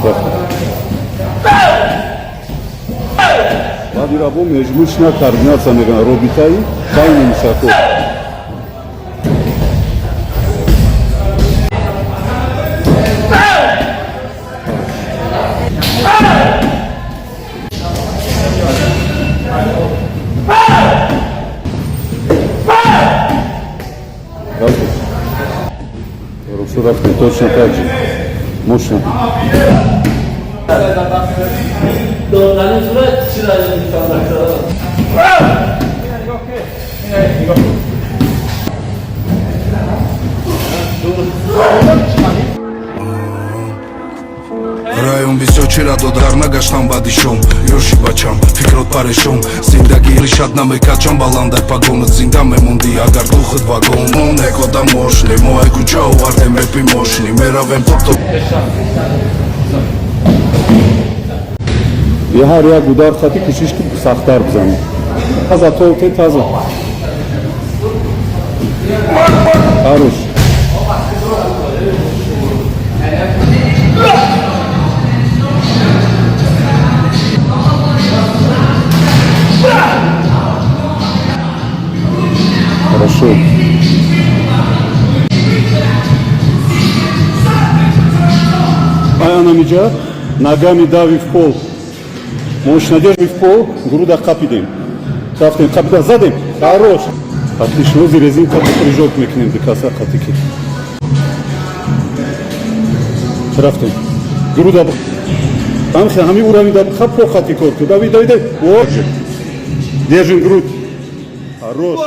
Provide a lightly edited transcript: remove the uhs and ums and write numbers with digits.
Рафтем. Баъд ира бо межмышечная координация мегӯянд, робитаи байни мушакҳо. Рафтем. Хорошо, рафтем. Точно так же. Мощно. Додани сурат чӣ раҷа? Район бисёр чира додар нагаштам, баъди шом ёши бачам фикрот парешон, зиндагӣ ришад намекачам, баландай погонат зинда мемондӣ, агар духат вагон. Монек одам мошне, мо ай куҷа овардем репи мошни, меравем топ-топ. Я ҳар як удар хати кӯшиш ки сахттар бизанӣ. Таза, то таза. Хорош. Хорошо. Аянамиҷа ногами дави в пол. Мощно держи в пол, груда қапидем. Рафтем, қапида задем. Хорош. Отлично, ози резинка прыжок мекунем дикаса қатики. Рафтем. Груда ҳамхе ҳами уровень да хап по хати кор ку. Дави, дави, дави. О! Держим грудь. Хорош.